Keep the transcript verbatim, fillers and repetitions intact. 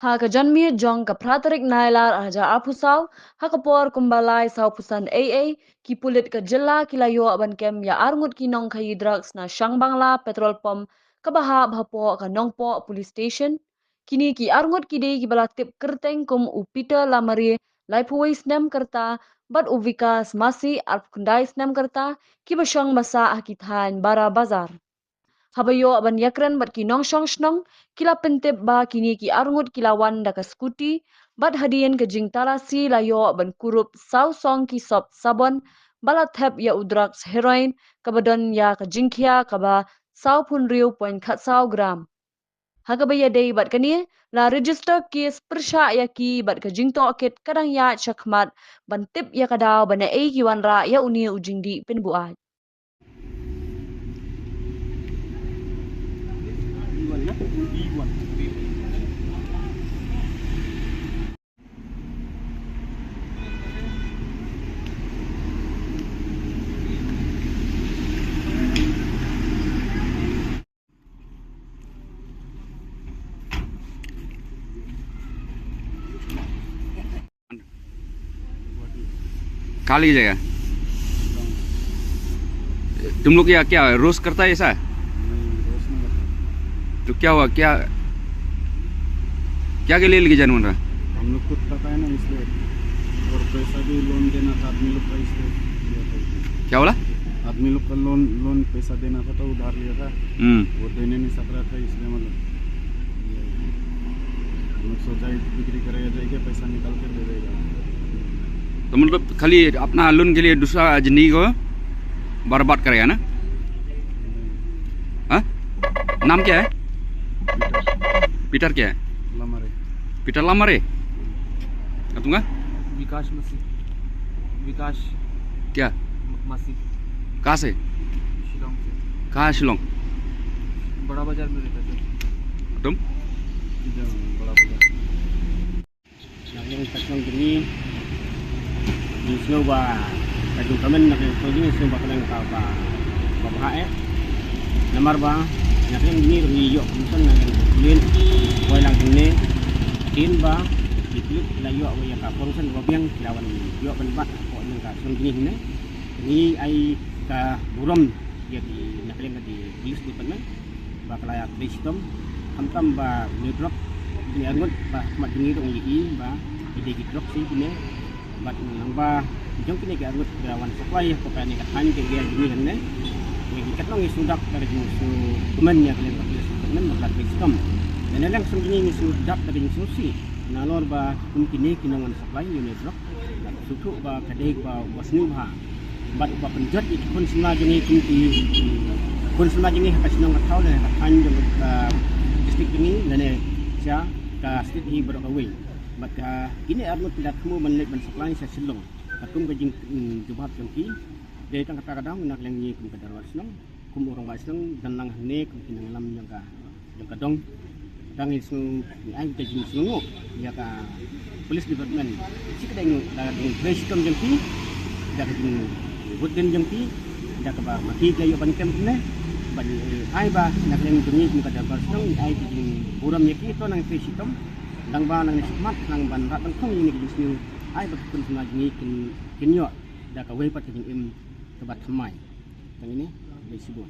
Ha ka janmiet jong ka phra tarik Nailar ar hajar arphew saw, ha ka por kumba lai sawphew san A A, ki pulit ka jylla ki la ïoh ban kem ïa arngut ki nongkhaïi drugs na Shangbangla Petrol Pump, kaba hap hapoh ka Nongpoh Police Station. Kine ki arngut ki dei kiba la tip kyrteng kum u Peter Lamare, laiphew wei snem ka rta, bad u Vikas Masi, arphew khyndai snem ka rta, kiba shong ba sah ha ki thaiñ Bara Bazar. Haba ïoh ban ïakren bad ki nongshong shnong, ki la pyntip ba kine ki arngut ki la wan da ka scooty, bad hadien ka jingtalasi la ïoh ban kurup saw song ki sop sabon, ba la thep ïa u drugs heroin, kaba don ïa ka jingkhia kaba sawphew hynriew point khatsaw gram. Ha kaba ïadei bad kane, la register case pyrshah ïa ki bad ka jingtohkit ka dang ïaid shakhmat ban tip ïa ka daw ba naei ki wanrah ïa une u jingdih pynbuaid. खाली जगह। तुम लोग क्या, क्या रोज करता है ऐसा? नहीं, रोज नहीं करता। तो क्या हुआ, क्या, क्या के लिए लेके जाने बन रहा? हम लोग खुद का है ना, इसलिए। और पैसा भी लोन देना था आदमी लोग का, इसलिए लिया था। क्या बोला? आदमी लोग का लोन, लोन पैसा देना था, तो उधार लिया था। हम्म। वो देने नहीं सक रहा था, इसलिए मतलब, हम लोग सोचा है बिक्री करेगा, जाके पैसा निकाल के दे देगा। तो मतलब खाली अपना लोन के लिए दूसरा जिंदगी को बर्बाद करेगा ना? हाँ? नाम क्या है? पीटर। पीटर क्या है? लमारे। पीटर लमारे? और तुमका? विकास मसी। विकास। क्या? म-, मसी। कहाँ से? शिलोंग से। कहाँ है शिलोंग? बड़ा बाजार में रहता है, सर। तुम? इधर, बड़ा बाजार। Nang ïeng ka shnong jong ngi, ngi sngew ba ka jingkmen na ka shnong jong ngi, sngew ba ka long kaba, ba bha eh. Namar ba na ka shnong jong ngi ruh ngi ïoh commission na ka shnong jong ngi, poi lang hangne. Hadien ba ki pulit la ïoh ïa ka commission ba biang, ki la wan ïoh ban bat hapoh jong ka shnong jong ngi hangne. Ngi ai ka burom ïa ki, na ka liang ka ki police department ba ka la ïa trei shitom, khamtam ba une u drug, kine arngut ba ha khmat jong ngi ruh ngi ïohi ba ki dei ki drug shisha kine. Bad nangba jong kine ki arngut ki la wan supply hapoh kane ka thaiñ ka area jong ngi hangne. Ngi katno ngi sngewdap da ka jingsngewkmen ïa ka liang ka police department ba ka la trei shitom. Na ka liang ka shnong jong ngi ngi sngewdap da ka jingsngewsih nalor ba kum kine ki nongwan supply ïa une u drug. Sngewthuh ba ka dei kaba, ba sniew bha. Bad ba pynjot ïa ki khun samla jong ngi kum ki khun samla jong ngi ha ka shnong ka thaw lane ha ka thaiñ jong ka district jong ngi lane sha ka state hi baroh kawei. Bad ka kine arngut ki la thmu ban leit ban supply sha Shillong. Katkum ka jing, mm, jubab jong ki. Dei tang kata ka daw na ka liang ngi kum ka dorbar shnong. Kum u rangbah shnong, don lang hangne kum ki nongïalam jong ka, jong ka dong. Tang ngi sngew, ngi ai ka jingsngewnguh ïa ka police department. Shi katdei ngi, da ka jingtrei shitom jong ki, da ka jingwad dien jong ki, da kaba ma ki ki la ïoh ban kem kumne. Bad ngi ai ba na ka liang jong ngi kum ka dorbar shnong ngi ai ka jingburom ïa ki, to nang trei shitom. Tang ba nangne shakhmat nang ban rat ban khong ïa kine ki jingsniew. Ai ba ki khun samla jong ngi kin, kin ïoh da kawei pat ka jingim kaba thymmai. Tang ine, khublei shibun.